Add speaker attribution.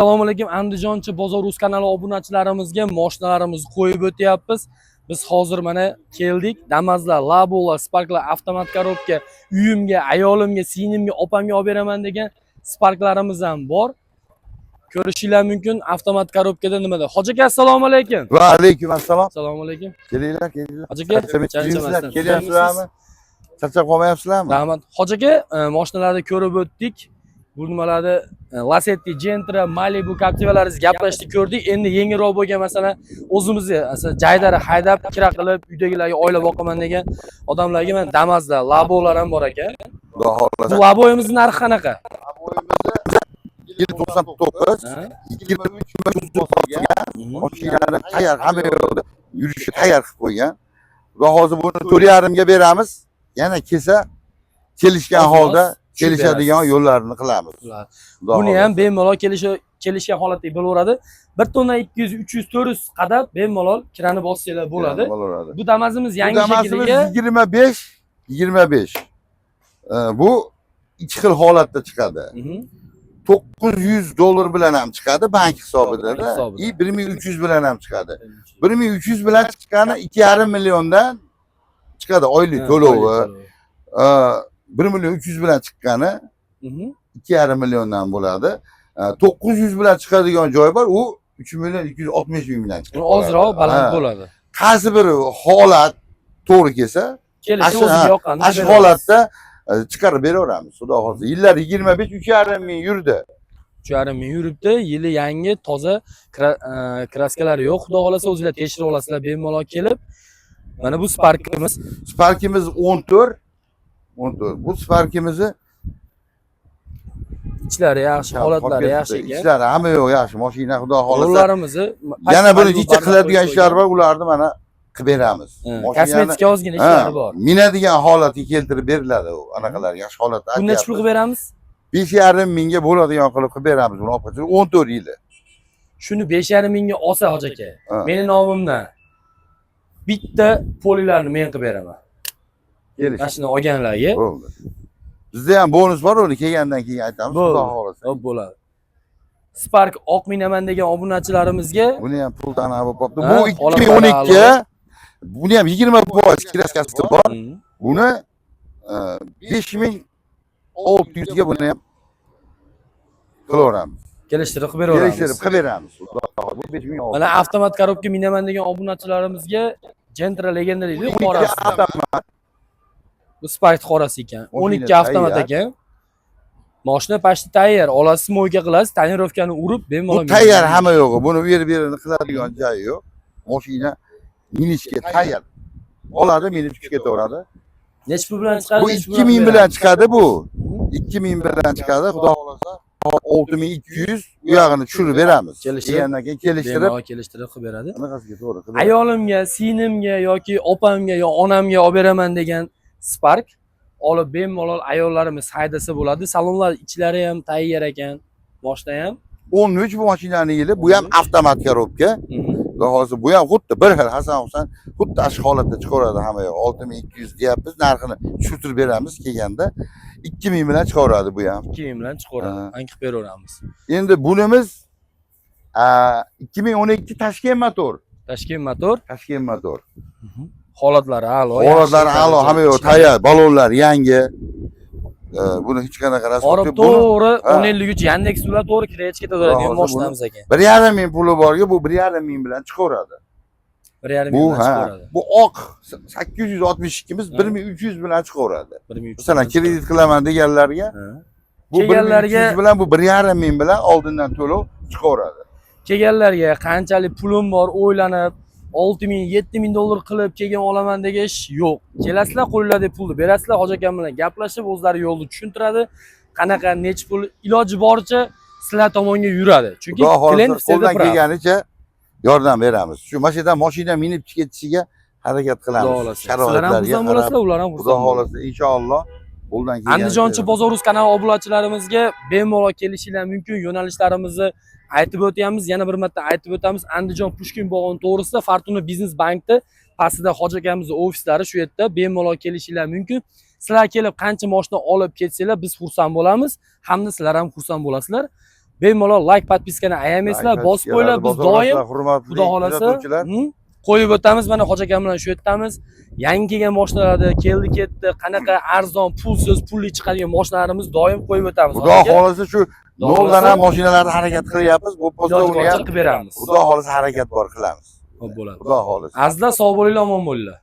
Speaker 1: Assalomu alaykum, Andijonchi bozor uz kanali obunachilarimizga moshinalarimizni qo'yib o'tyapmiz. Biz hozir mana keldik. Damazlar, Labolar, Sparklar, avtomat коробка, uyimga, ayolimga, singlimga, opamga olib beraman degan Sparklarimiz ham bor. Ko'rishinglar mumkin avtomat коробка da nimada. Hoji aka, assalomu alaykum.
Speaker 2: Va alaykum assalom.
Speaker 1: Assalomu alaykum.
Speaker 2: Kelinglar, kelinglar.
Speaker 1: Hoji aka, charchamasdan.
Speaker 2: Kelyapsizlarmi? Charchab qolmayapsizlarmi?
Speaker 1: Rahmat. Hoji aka, moshinalarni ko'rib o'tdik. Bu nimalarni Lacetti, Gentra, Malibu, Captiva'laringizni gaplashdik, ko'rdik. Endi yengilroq bo'lgan, masalan, o'zimizni, masalan, jaydari haydab, kira qilib, uydagilarga oila boqaman degan odamlarga mana Damazlar, Labolar ham bor ekan.
Speaker 2: Xudo xohlasa.
Speaker 1: Bu Laboyimizni narxi qanaqa?
Speaker 2: Yil 99,
Speaker 1: Ha?
Speaker 2: 23 bosgan, mashinani tayyor, hamma yoqda yurishga tayyor qilib qo'ygan. Xudo xohlasa, buni 4,5 ga beramiz. Yana kelsa, kelishgan
Speaker 1: Oz-oz
Speaker 2: holda
Speaker 1: tushib
Speaker 2: kelishadigan
Speaker 1: berasiz.
Speaker 2: yo'llarini qilamiz. Xudo
Speaker 1: Buni
Speaker 2: xohlasa.
Speaker 1: ham bemalol kelishgan holatda bo'laveradi. 1 tonna 200, 300, 400 qadar bemalol kirani bossanglar bo'ladi.
Speaker 2: Bo'laveradi.
Speaker 1: Bu Damazimiz
Speaker 2: Bu
Speaker 1: yangi
Speaker 2: Damasimiz
Speaker 1: shekliga
Speaker 2: 25 25. Bu ikki xil holatda chiqadi. 900 dollar bilan ham chiqadi bank hisobida.
Speaker 1: Bank hisobida.
Speaker 2: И 1300 bilan ham chiqadi. 1300 bilan chiqqani 2,5 milliondan chiqadi oylik to'lovi.
Speaker 1: Oylik to'lovi.
Speaker 2: 1 million 300 bilan chiqqani 2,5 milliondan bo'ladi. 900 bilan chiqadigan joy bor, u 3 million 260 ming bilan chiqadi.
Speaker 1: Uni ozroq baland bo'ladi.
Speaker 2: Qaysi bir holat to'g'ri kelsa,
Speaker 1: Kelishi o'ziga yoqqanini
Speaker 2: ana shu
Speaker 1: beramiz.
Speaker 2: holatda chiqarib beraveramiz. Xudo xohlasa. Yillar 25 3,5 ming yurdi.
Speaker 1: 3,5 ming yuribdi. Yili yangi, toza, краска lari yo'q. Xudo xohlasa, o'zinglar tekshirib olasizlar bemalol kelib. Mana bu Sparkimiz.
Speaker 2: Sparkimiz 14 14. Bu Sparkimizni
Speaker 1: Ichlari yaxshi, holatlari yaxshi ekan.
Speaker 2: Ichlari hamma yo'q yaxshi. Mashina, xudo xohlasa.
Speaker 1: Rollarimizni
Speaker 2: Yana buni necha qiladigan ishlar bor, ularni mana qilib beramiz.
Speaker 1: Kosmetika ozgina ishlari bor.
Speaker 2: Minadigan holatga keltirib beriladi u. Anaqalar yaxshi holatda.
Speaker 1: Buni nechi pul qilib beramiz?
Speaker 2: 5,5 mingga bo'ladigan qilib qilib beramiz buni olib qochib 14 yili.
Speaker 1: Shuni 5,5 mingga olsa hoji aka, meni nomimdan bitta polilarni men qilib beraman.
Speaker 2: Kelish.
Speaker 1: Mana shuni olganlarga
Speaker 2: Bo'ldi. Bizda ham bonus bor, uni kelgandan keyin aytamiz,
Speaker 1: Bo'ldi.
Speaker 2: xudo xohlasa.
Speaker 1: Xo'p, bo'ladi. Spark oq minaman degan obunachilarimizga
Speaker 2: Buni ham pul tana bo'lib qolibdi.
Speaker 1: Ha,
Speaker 2: Bu
Speaker 1: holatlari
Speaker 2: 2012, buni ham 20% краска si bor. Buni 5600 ga buni ham qilaveramiz.
Speaker 1: Kelishtirib qilib beraveramiz.
Speaker 2: Kelishtirib qilib beramiz. Xudo xohlasa. Bu 5600.
Speaker 1: Mana avtomat коробка minaman degan obunachilarimizga Gentra Legenda deydi, qorasi.
Speaker 2: Avtomat.
Speaker 1: Bu Spark qorasi ekan.
Speaker 2: Mashina
Speaker 1: 12 avtomat
Speaker 2: tayyor.
Speaker 1: ekan. Mashina почти tayyor. Olasiz, мойка qilasiz, тонировка ni urib, bemalol.
Speaker 2: Bu tayyor, hamma yo'g'i. Buni u yer bu yerini qiladigan joyi yo'q. Mashina minishga tayyor. Oladi, minib tushib ketaveradi.
Speaker 1: Nechi pul bilan chiqadi?
Speaker 2: Bu
Speaker 1: Nechi pul
Speaker 2: 2000 bilan chiqadi bu. 2000 bilan chiqadi. Xudo xohlasa, 6200 u yog'ini tushirib beramiz.
Speaker 1: Kelishtirib,
Speaker 2: Kelgandan keyin kelishtirib,
Speaker 1: bemalol kelishtirib qilib beradi.
Speaker 2: Anaqasiga to'g'ri qilib beramiz.
Speaker 1: Ayolimga, singlimga yoki opamga yo onamga olib beraman degan Spark olib bemalol ayollarimiz haydasa bo'ladi. Salonlar ichlari ham tayyor ekan, moshina ham.
Speaker 2: 13 bu mashinani yili, bu ham avtomat коробка. Xudo xohlasa, bu ham xuddi bir xil Hasan Husan, xuddi shu holatda chiqaveradi hamma yoq. 6200 deyapmiz, narxini tushirib beramiz kelganda. 2000 bilan chiqaveradi bu ham.
Speaker 1: 2000 bilan chiqaveradi.
Speaker 2: Ha.
Speaker 1: An qilib beraveramiz.
Speaker 2: Endi bunimiz 2012, Toshkent motor.
Speaker 1: Toshkent motor,
Speaker 2: Toshkent motor.
Speaker 1: Holatlari a'lo.
Speaker 2: Holatlari
Speaker 1: yaxshi
Speaker 2: a'lo, hamma yoq
Speaker 1: darajada.
Speaker 2: Tayyor, balonlar yangi. Buni hech qanaqa расход
Speaker 1: Borib
Speaker 2: yo'q. Buni
Speaker 1: to'g'ri
Speaker 2: Ha.
Speaker 1: 1053 Yandex bilan to'g'ri kiraychi ketaveradigan
Speaker 2: Xudo xohlasa.
Speaker 1: mashinamiz ekan.
Speaker 2: 1,5 ming puli borga bu 1,5 ming bilan chiqaveradi.
Speaker 1: 1,5
Speaker 2: Bu
Speaker 1: ming bilan
Speaker 2: ha,
Speaker 1: chiqaveradi.
Speaker 2: bu oq 862miz 1300 bilan chiqaveradi.
Speaker 1: 1300
Speaker 2: Masalan,
Speaker 1: bilan
Speaker 2: kredit qilaman deganlarga
Speaker 1: chiqaveradi. Ha.
Speaker 2: bu 1300 bilan, bu 1,5 ming bilan oldindan to'lov chiqaveradi.
Speaker 1: Kelganlarga qanchalik pulim bor o'ylanib 6 ming, 7 ming dollar qilib keyin olaman degan ish yo'q. Kelasizlar, qo'linglardagi pulni berasizlar, hoji akam bilan gaplashib, o'zlari yo'lni tushuntiradi. Qanaqa, nechi pul, iloji boricha sizlar tomonga yuradi. Chunki
Speaker 2: Xudo xohlasa,
Speaker 1: klient всегда
Speaker 2: qo'ldan
Speaker 1: прав.
Speaker 2: kelganicha yordam beramiz. Shu mana shu yerdan mashina minib ketishiga harakat
Speaker 1: Xudo
Speaker 2: qilamiz.
Speaker 1: xohlasa. Sizlar ham
Speaker 2: Sharoitlarga
Speaker 1: xursand
Speaker 2: qarab.
Speaker 1: bo'lasizlar, ular ham
Speaker 2: Xudo
Speaker 1: xursand bo'ladi.
Speaker 2: xohlasa, inshaalloh, qo'ldan kelganicha.
Speaker 1: Andijonchi bozor uz kanali obunachilarimizga bemalol kelishinglar mumkin. Yo'nalishlarimizni aytib o'tyapmiz, yana bir marta aytib o'tamiz. Andijon Pushkin bog'ini to'g'risida, Fortuna biznes bankda pastida hoji akamizni ofislari shu yerda, bemalol kelishinglar mumkin. Sizlar kelib qancha mashina olib ketsanglar, biz xursand bo'lamiz, hamda sizlar ham xursand bo'lasizlar. Bemalol layk, подписка ni ayamaysizlar, bosib qo'yinglar. Biz doim,
Speaker 2: hurmatli
Speaker 1: xudo xolasa,
Speaker 2: kuzatuvchilar,
Speaker 1: qo'yib o'tamiz. Mana hoji akam bilan shu yerdamiz. Yangi kelgan mashinalarni, keldi ketdi, qanaqa arzon, pulsiz, pulli chiqadigan mashinalarimiz doim qo'yib o'tamiz.
Speaker 2: Xudo
Speaker 1: Hoji aka,
Speaker 2: xohlasa, shu
Speaker 1: Xudo
Speaker 2: noldan
Speaker 1: xohlasa,
Speaker 2: ham mashinalarni harakat qilyapmiz. Bu
Speaker 1: iloji
Speaker 2: uni
Speaker 1: boricha
Speaker 2: ham
Speaker 1: qilib beramiz.
Speaker 2: Xudo xohlasa, harakat bor, qilamiz.
Speaker 1: Xo'p, bo'ladi.
Speaker 2: Xudo xohlasa.
Speaker 1: Azizlar, sog' bo'linglar, omon bo'linglar.